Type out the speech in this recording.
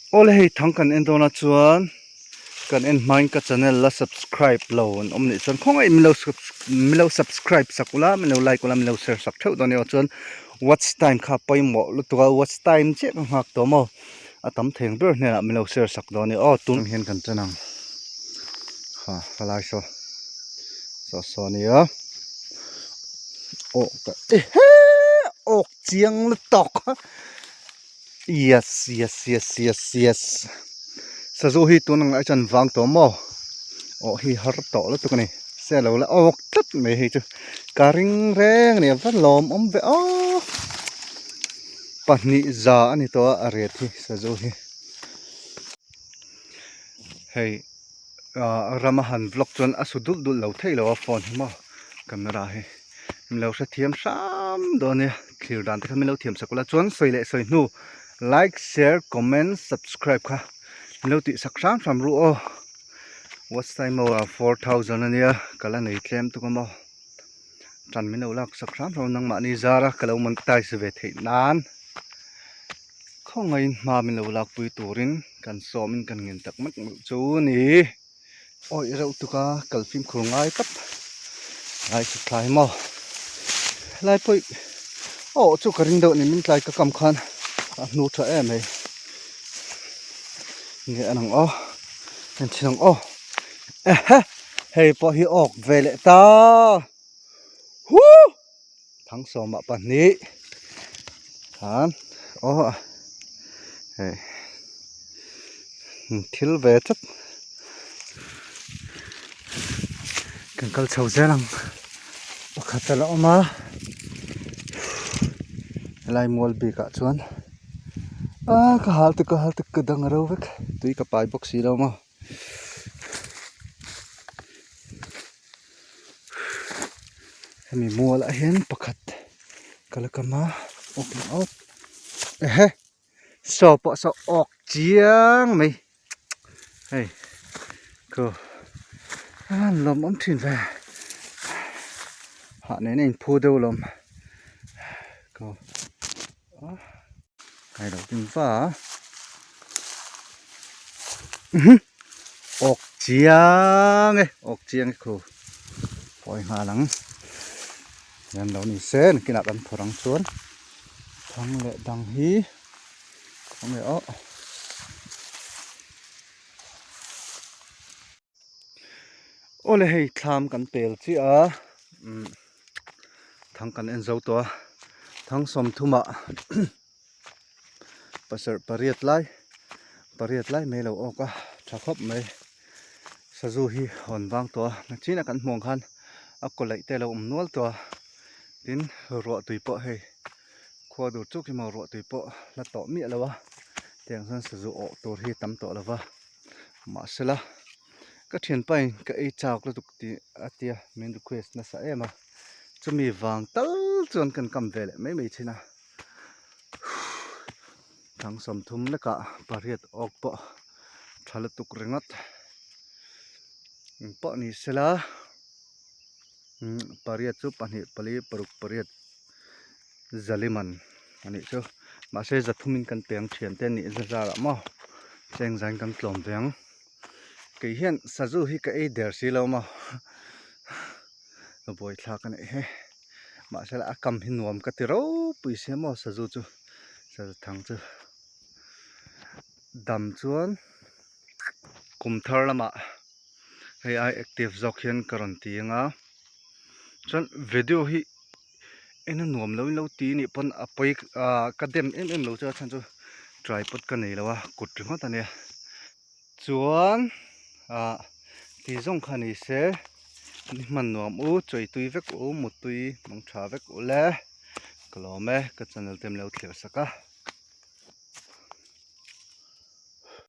Awle hei thang kan en dawn a chuan kan en hmain ka channel la subscribe lo an awm nih chuan khawngaih min lo min lo subscribe sak ula min lo like ula min lo share sak theuh dawn a ni aw chuan watch time kha pawimawh lutuk a watch time chiah ka nghak tawh maw a tam thei ang ber hnenah min lo share sak dawn a ni aw tun hian kan chen ang ha helai saw saw saw a nia aw ka ehe awk chiang lutuk. Yes yes yes yes yes sazu hi tun ang lai chuan vang tawh maw aw hi har tawh lutuk a ni se lo la awk tlat mai hei chu ka ring reng a ni a va lawmawm ve aw pahnih za a ni tawh a a ret hi sazu hi hei ah rama han vlog chuan a su dulh dulh lo theih lo a phone hi maw camera hi min lo hrethiam hram dawn nia thlir dan te kha min lo thiam sak ula chuan sawi leh sawi hnu like share comment subscribe kha min lo tih sak hram hram ru aw watch time ho ah 4000 ania ka la nei tlem tuk a maw tan min lo lak sak hram hram nangmahni zara ka lo monetize ve theih nan khawngaiin hma min lo lakpui turin kan sawmin kan ngen tak mek mek chu a ni. Awih reuh tuk a kal fimkhur ngai tlat ngai chu tlai maw helai pawh aw chu ka ring deuh ni min tlai ka kam khan a hnu tha em mai nge an ang aw en thin ang aw ehe hei pawh hi awk ve leh ta huh Thangsawmah pahnih khan aw hei thil ve tlat kan kal chho zel ang pakhat a la awm a helai mual bikah chuan ah ka hal tuk ka hal tuk ka dang ro vek tui ka pai bawk si lo maw. Hemi mualah hian pakhat ka la kam a awk leh awk ehe saw pawh saw awk chiang mai hei khu a lawm awm thin ve hah nen a inphu deuh lawm khu kai lo ding va awk chiang e awk chiang e khu pawi nghal ang hian lo ni se nakinah kan phawrh ang chuan thang leh dang hi khawnge aw Awle hei thlam kan pel chiah a umm thang kan en zo tawh a thang sawmthumah pasarh pariat lai pariat lai mai lo awk a tha khawp mai sazu hi hawn vang tawh a nachinah kan hmuh ang khan a kaw laih te a lo awm nual tawh a tin ruah tui pawh hei khua dur chuk hi maw ruah tui pawh la tawh miah lo a tiang chuan sazu awh tur hi tam tawh lo va. Mahsela ka thianpa in ka ei chak lutuk tih a tia min request nasa em a chumi vang tal chuan kan kam ve leh mai mai thin a thang 30 lekah pariat awk pawh tha lutuk ringawt engpawh ni sela pariat chu pahnih pali paruk pariat zaliman a nih chu mahse zathumin kan peng thian te a nih zazar ah maw cheng zain kan tlawm ve ang kei hian sazu hi ka ei der si lo maw ka buaithlak a nih hi mahse a kam hi nuam ka ti ropui sia maw sazu chu sazu thang chu dam chuan kum thar lamah hei ai active zawk hian ka rawn ti ang a chuan video hi. En a nuam lo in lo ti nih pawn a pawi ah ka dem em em lo chu a chhan chu tripod ka nei lo a kut ringawt a nia chuan ah ti zawng kha ni se ni hman nuam u chawi tui vek u mutui mang tha vek u le ka lawm e ka channel te min lo thlir sak a.